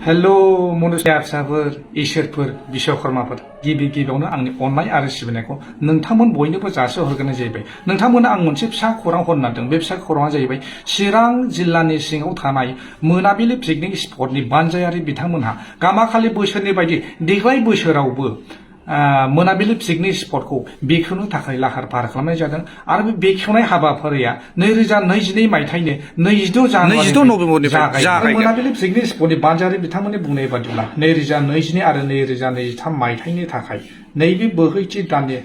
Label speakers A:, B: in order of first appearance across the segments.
A: Hello मनुष्य फिसाफोर इसोरफोर बिश्वकर्माफोर गिबि गिबियावनो आंनि अननाय आरो सिबिनायखौ नोंथांमोन बयनोबो जासिहरग्रोनाय जाहैबाय। नोंथांमोननो आं मोनसे फिसा खौरां हरनो नागिरदों। बे फिसा खौराङा जाहैबाय चिरां जिल्लानि सिङाव थानाय मोनाबिलि पिकनिक स्पटनि बानजायारि बिथांमोनहा गामाखालि बोसोरनि बायदि देग्लाय बोसोरावबो मोनाबिलि पिकनिक स्पटखौ बेखेवनो थाखाय लाहार फाहार खालामनाय जादों आरो बे बेखेवनाय हाबाफारिया 2022 मायथाइनि 22 जानुवारि जागायगोन। मोनाबिलि पिकनिक स्पटनि बानजायारि बिथांमोननि बुंनाय बादिब्ला 2022 आरो 2023 मायथाइनि थाखाय नैबे बोहैथि दाननि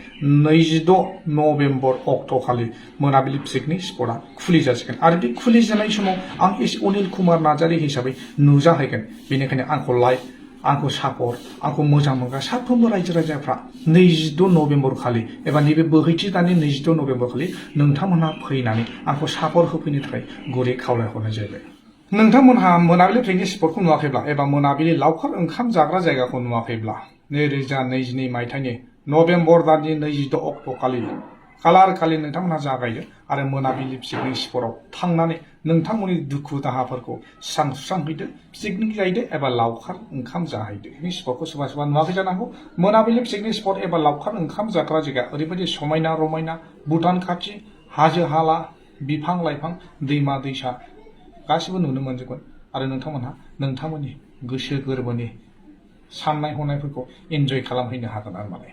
A: 26 नभेम्बर अक्ट'खालि मोनाबिलि पिकनिक स्पटआ खुलि जासिगोन आरो बे खुलि जानाय समाव आं अनिल कुमार नार्जारी हिसाबै नुजाहैगोन। बेनिखायनो आंखौ सापर्ट आंखौ मोजां मोनग्रा साफ्रोमबो रायजो राजाफ्रा 26 नभेम्बर खालि एबा नैबे बोहैथि दाननि 26 नभेम्बर खालि नोंथांमोनहा फैनानै आंखौ सापर्ट होफैनो थाखाय गुरै खावलायहरनाय जाबाय। नोंथांमोनहा मोनाबिलि पिकनिक स्पटखौ नुवाखैब्ला एबा मोनाबिलि लावखार ओंखाम जाग्रा जायगाखौ नुवाखैब्ला 2022 मायथाइनि नभेम्बर दाननि 26 अक्ट'खालि खालार खालि नोंथांमोनहा जागायदो आरो मोनाबिलि पिकनिक स्पटआव थांनानै नोंथांमोननि दुखु दाहाफोरखौ सुस्रांहैदो, पिकनिक जाहैदो एबा लावखार ओंखाम जाहैदो। पिकनिक स्पटखौ सोरबा सोरबा नुवाखै जानांगौ। मोनाबिलि पिकनिक स्पट एबा लावखार ओंखाम जाग्रा जायगा ओरैबायदि समायना रमायना, भुटान खाथि, हाजो हाला, बिफां लाइफां, दैमा दैसा गासिबो नुनो मोनजोबगोन आरो नोंथांमोनहा नोंथांमोननि गोसो गोरबोनि साननाय हनायफोरखौ एन्जय खालामहैनो हागोन आरो माने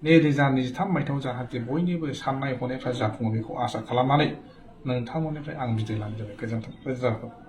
A: 2023 मायथाइयाव जाहाथे बयनिबो साननाय हनायफ्रा जाफुङो बेखौ आसा खालामनानै नोंथांमोननिफ्राय आं बिदाय लानाय जाबाय। गोजोन्थों।